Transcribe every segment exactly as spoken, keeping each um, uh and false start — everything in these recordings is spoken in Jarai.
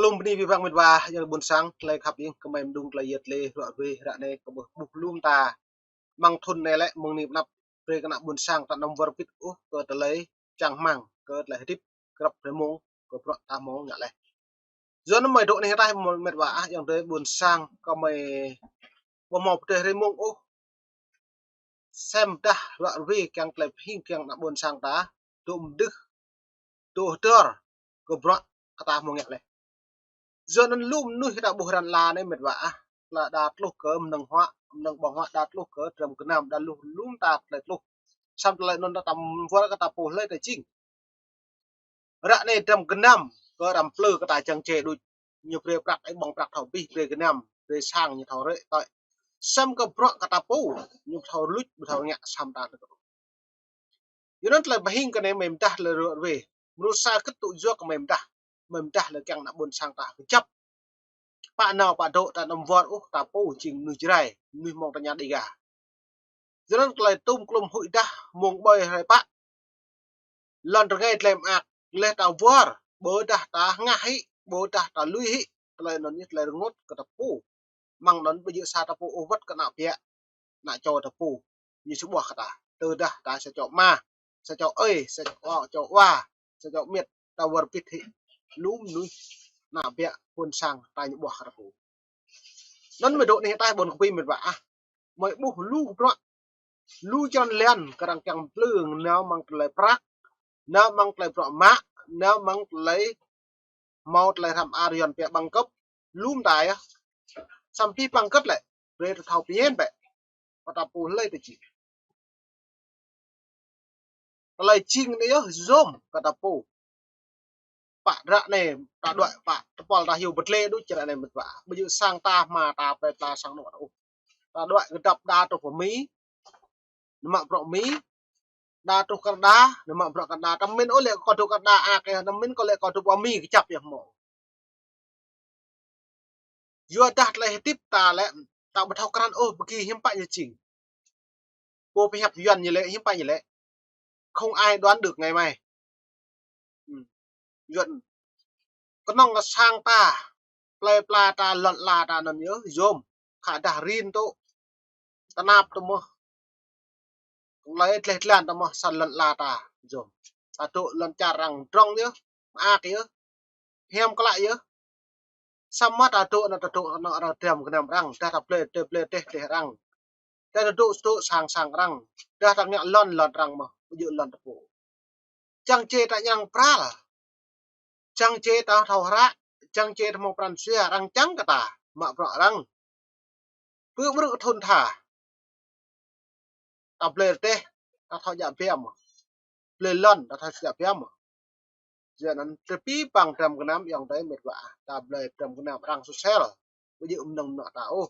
Lŏm bơni abih bang met wa, yang ƀôn sang, tơlơi khăp ing, kơmơi mơdung tơlơi yet lĕ, ruă ruê, ră anai, kơ ƀuh, ƀuh lŏm ta. Mơ̆ng thŭn anai lĕ, mơ̆ng anai pơnăp, brơi kơ ană ƀôn sang ta anăm wơr bĭt ôh, kơ tơlơi čang rơmang, kơ tơlơi hơdip, grăp hrơi mông, kơ bruă ta hmâo ngă laih. Yua anŭn mơi dŏ anih ataih met wa ah, yang adơi ƀôn sang, kơmơi ƀu hmâo pơdơi hrơi mông ôh. Sem dah ruă ruê kiăng tơlơi pơhing kiăng ană ƀôn sang ta, dŏ mơdưh, dŏ hơdơr, kơ bruă kơ ta hmâo ngă laih. Yua anŭn lŏm mơnuih ta ƀuh răn ala anai met wa ah, tơlơi đa tluh kơ mơnơ̆ng huă, mơnơ̆ng ƀơ̆ng huă đa tluh kơ dram gơnam, đa tluh lŏm ta tơlơi tluh. Samơ̆ tơlơi anŭn ta tăm wơr kơ ta pô hlơi ta jing. Ră anai dram gơnam, kơ dram plư kơ ta čang čê đôč. Ñu brơi prăk, ih ƀơ̆ng prăk thâo abih, brơi gơnam, brơi sang ñu thâo rĕ tơi. Samơ̆ kơ bruă kơ ta pô, ñu thâo luč, thâo ngă samơ̆ ta tơkơ̆. Yua anŭn tơlơi pơhing kơ anai mơi mơdah tơlơi ruă ruê. Mrô sa kơ̆t tŭ yua kơ mơi mơdah. Mơi mơdah tơlơi kiăng ană ƀôn sang ta kơjăp. Pă nao pă dŏ ta anăm wơr ôh, ta pô jing mơnuih Jrai, mơnuih mơ̆ng tơña Đêga. Yua anŭn tơlơi tŭm klŭm huĭ dah mơ̆ng ƀơi hrơi pă. Lŏn rơngai tơlơi mơak, leh ta wơr, ƀôdah ta hơngah hĭ, ƀôdah ta lui hĭ, tơlơi anŭn yơh tơlơi rơngot kơ ta pô. Mơ̆ng anŭn ƀu djơ̆ sa ta pô ôh, wơ̆t kơ ană biă, ană čô ta pô, ñu či ƀuah kơ ta. Tơdah ta sa čô ama, sa čô ơi, sa čô, čô wa, sa čô miet, ta wơr bĭt hĭ. Lŏm mơnuih, ană biă, ƀôn sang, ta ñu ƀuah kơ ta pô. Anŭn mơi dŏ anih ataih ƀôn kơpi met wa ah. Mơi ƀuh lu bruă, lu črăn lan, kơ arăng kiăng plư, nao mơ̆ng tơlơi prăk, nao mơ̆ng tơlơi bruă mă, nao mơ̆ng tơlơi hmâo tơlơi hrăm ar yuan pia bằng cấp, lŏm ta yơh. Samơ̆ abih bang kơ̆t lĕ, brơi ta thâo pơñen bĕ. Kơ ta pô hlơi ta jing. Tơlơi jing anai yơh, yom kơ ta pô. Pă ră anai, ta đuaĭ pă, tơpul ta hyu bơtle đôč ră anai met wa. Ƀu djơ̆ sang ta, hma ta, plơi pla sang anŏ ta ôh. Ta đuaĭ kơdăp đa truh pơ Mi, nao mă bruă Mi, đa truh Kanada, nao mă bruă Kanada. Tơmin ôh lĕ kơ dŏ Kanada, a kơ tơmin kơ lĕ kơ dŏ pơ Mi kơjăp yơh hmâo. Yua dah tơlơi hơdip ta lĕ, ta ƀu thâo krăn ôh, ƀu gih hiư̆m pă ñu jing. Pô pơhiăp yuan ñu lĕ, hiư̆m pă ñu lĕ. Không ai đoán được ngày mai. Ư. Yuan. Kơnơ̆ng kơ sang ta, plơi pla ta, lŏn ala ta anŭn yơh, yom. Khă dah rin tŭ. Tơnap tŭ mơ̆. Tơlơi tleh tlan ta mơ̆, sang lŏn ala ta, yom. Ta dŏ lŏn čar arăng drŏng yơh, mơak yơh, hiam klă yơh. Samơ̆ ta dŏ anŭn, ta dŏ anŭn arăng dram gơnam arăng, dah ta plơi, ta plơi teh, teh arăng. Dah ta dŏ, dŏ sang, sang arăng. Dah ta ngă lŏn, lŏn arăng mơ̆, ƀu djơ̆ lŏn ta pô. Čang čê ta ñang pral. Čang čê ta thâo hră, čang čê ta hmâo pran jua, arăng čang kơ ta, mă bruă arăng. Pơ ƀrư̆ thŭn tha. Ta blơi rơdêh, ta thâo djă biă mơ̆. Blơi lŏn, ta thâo djă biă mơ̆. Yua anŭn tơlơi pơpă dram gơnam ayŏng adơi met wa, ta blơi dram gơnam arăng sosel. Ƀu djơ̆ mơnơ̆ng mơnuă ta ôh.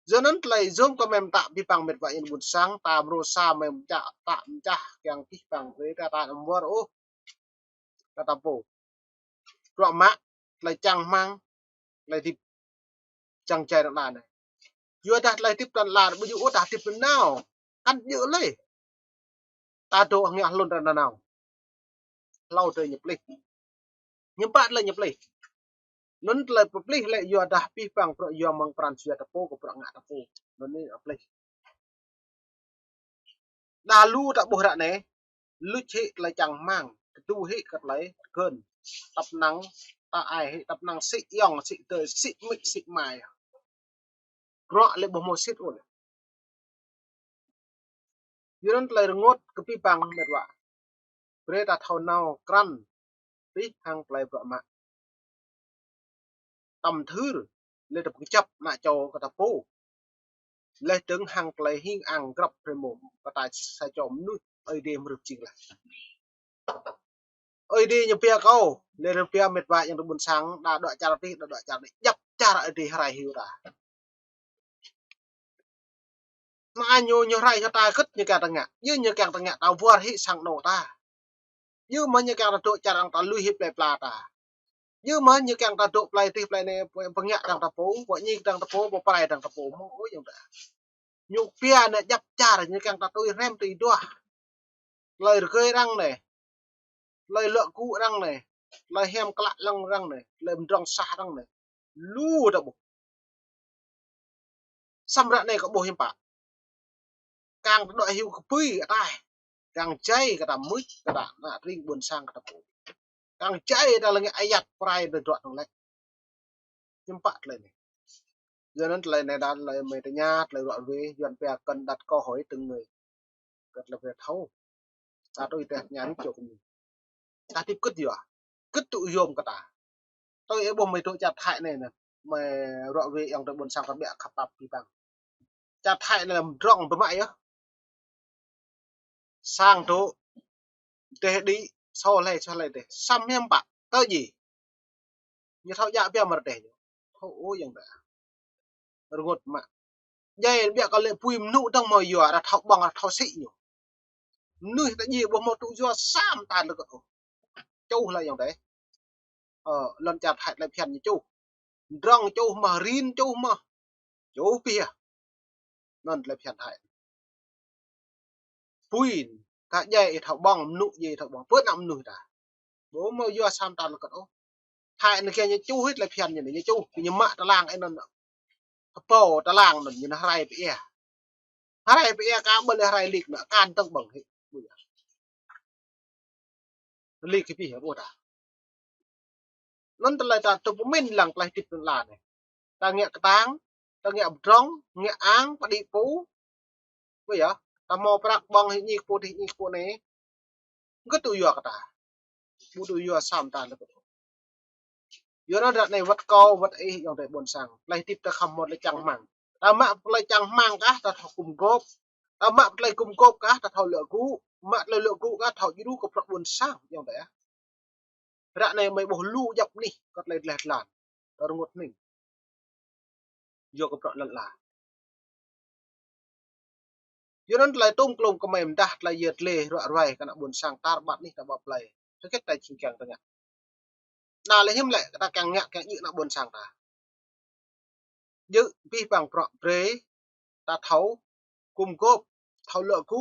Yua anŭn tơlơi yôm kơ mơ̆ng ta pơpă met wa ayŏng ƀôn sang, ta mrô sa mơ̆ng ta, ta mơčah kiăng pơpă brơi ta, ta anăm wơr ôh. Kơ ta pô. Bruă mă, tơlơi čang rơmang, tơlơi hơdip čang jai ană anai. Yua dah tơlơi hơdip ană anai, ƀu djơ̆ ôh dah hơdip nanao. Kăn djơ̆ lơi. Ta dŏ ngă hlŭn ta nanao. Hlâo tơlơi ñu plih. Ñu pă tơlơi ñu plih. Anŭn tơlơi pơplih lĕ yua dah pơpă bruă yua mơ̆ng pran jua ta pô kơ bruă ngă ta pô. Anŭn anai plih. Đa lu ta ƀuh ră anai, luč hĭ tơlơi čang rơmang, tơdu hĭ kơ tơlơi tơgơ̆n, tăp năng, ta ai hĭ, tăp năng sĭ ayŏng, sĭ adơi, sĭ amĭ, sĭ ama. Bruă lĕ ƀu hmâo sĭt ôh. Yua anŭn tơlơi rơngot kơ pơpă met wa. Brơi ta thâo nao krăn, pĭ hăng tơlơi bruă mă. Tăm thưr, lĕ ta pơkơjăp ană čô kơ ta pô. Lĕ dơ̆ng hăng tơlơi hing ang grăp rơmô, kơ ta sa čô mơnuih, Ơi Adai mơrơp jing laih. Ơi Adai ñu pia kâo, lĕ rơpia met wa ayŏng adơi ƀôn sang, đa dŏ čar tih, đa dŏ čar tih, djăp čar Ơi Adai rai hyu ta. Mă ñu, ñu rai hyu ta kơ̆t ñu kiăng ta ngă. Yua ñu kiăng ta ngă ta wơr hĭ sang anŏ ta. Yua mơ̆ ñu kiăng ta dŏ čar arăng ta lui hĭ plơi pla ta. Yua mơ̆ ñu kiăng ta dŏ plơi tih plơi anai, pơngă arăng ta pô, pơñi arăng ta pô, pơprai arăng ta pô, mơ̆ ôh ayŏng adơi. Ñu pia anai djăp čar, ñu kiăng ta tui hrăm tui duah. Tơlơi rơgơi arăng anai. Tơlơi luă gŭ arăng anai. Tơlơi hiam klă lăng arăng anai, tơlơi pơdrŏng sah arăng anai. Lu ta ƀuh. Samơ̆ ră anai kơ ƀuh hiư̆m pă. Kiăng ta dŏ hyu kơ pui ataih. Kiăng jai kơ ta mưč, kơ ta ană tring ƀôn sang kơ ta pô. Kiăng jai ta lăng ayăt prai ta dŏ tơ̆ng lĕ. Hiư̆m pă tơlơi anai. Yua anŭn tơlơi anai đa tơlơi mơi tơña, tơlơi ruă ruê, Yuan pia cần đặt câu hỏi từng người. Kơ tơlơi pia thâo. Ta tui teh ñan čô kơ mơi. Ta tip kơ̆t yua. Kơ̆t tŭ yôm kơ ta. Tui ih ƀuh mơi tŭ čar Thái anai nă. Mơi ruă ruê ayŏng adơi ƀôn sang kơ ƀiă khăp pap pĭ păng. Čar Thái anai lăm pơdrŏng pơmă yơh. Sang tŭ. Dêh đĭ, sô hlơi, sô hlơi dêh. Samơ̆ hiư̆m pă. Tơ djai. Ñu thâo djă biă mơ̆ rơdêh ñu. Thâo ôh ayŏng adơi. Rơngot mă. Djai ƀiă kơ lĕ pui mơnŭ dơ̆ng mơ̆ yua, arăng thâo ƀơ̆ng, arăng thâo sĭ ñu. Mơnuih ta djai ƀuh mơ̆ tŭ yua sa mơta lơkơt ôh. Čuh hlơi ayŏng adơi. Ơ, lŏn čar Thái tơlơi phiăn ñu čuh. Pơdrŏng čuh mơ̆, rin čuh mơ̆. Čuh pih yơh. Anŭn tơlơi phiăn Thái. Pui, ta djai ih thâo ƀơ̆ng, mơnŭ djai ih thâo ƀơ̆ng. Pơ ană mơnuih ta. Ƀu mơ̆ yua sa mơta lơkơt ôh. Thái anai kiăng ñu čuh hĭ tơlơi phiăn ñu anai, ñu čuh, ñu mă tơlang ih anŭn. Kơpô tơlang anŭn, ñu anŭn hơrai pơ ia. Hơrai pơ ia ka ƀơi lĕ hơrai lik anŭn, kan tơ̆ng ƀơ̆ng hĭ. Lik hĭ pih ƀuh ta. Anŭn tơlơi ta tŭ pơmĭn lăng tơlơi hơdip lŏn ala anai. Ta ngă kơtang, ta ngă pơdrŏng, ngă ang, pơđĭ pô. Ƀu yơh, ta hmâo prăk ƀơ̆ng hĭ ñik pô dih ñik pô anai. Kơ̆t tŭ yua kơ ta. Ƀu tŭ yua sa mơta lơkơt. Yua anŭn ră anai wơ̆t kâo, wơ̆t ih ayŏng adơi ƀôn sang. Tơlơi hơdip ta khăm hmâo tơlơi čang rơmang. Ta mă tơlơi čang rơmang kah, ta thâo gum gôp. Ta mă tơlơi gum gôp kah, ta thâo luă gŭ. Mă tơlơi luă gŭ kah, thâo djru kơ prăk ƀôn sang ayŏng adơi ah. Ră anai mơi ƀuh lu djăp anih kơ tơlơi dleh dlan. Ta rơngot hning. Yua kơ prăk lŏn ala. Yua anŭn tơlơi tŭm klŭm kơ mơi mơdah tơlơi yơh tơlơi ruă ruai kơ ană ƀôn sang tar ƀar anih ta ƀă plơi. Tơkĕt ta jing kiăng ta ngă. Đa lĕ hiư̆m lĕ ta kiăng ngă kiăng djơ̆ ană ƀôn sang ta. Djơ̆ pih păng prăk brơi ta thâo gum gôp, thâo luă gŭ.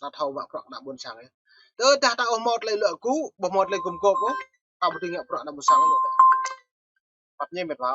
Ta thâo mă prăk ană ƀôn sang yơh. Tơdah ta ƀu hmâo tơlơi luă gŭ, ƀu hmâo tơlơi gum gôp ôh, ta ƀu dưi ngă prăk ană ƀôn sang yơh. Pap ñe met wa.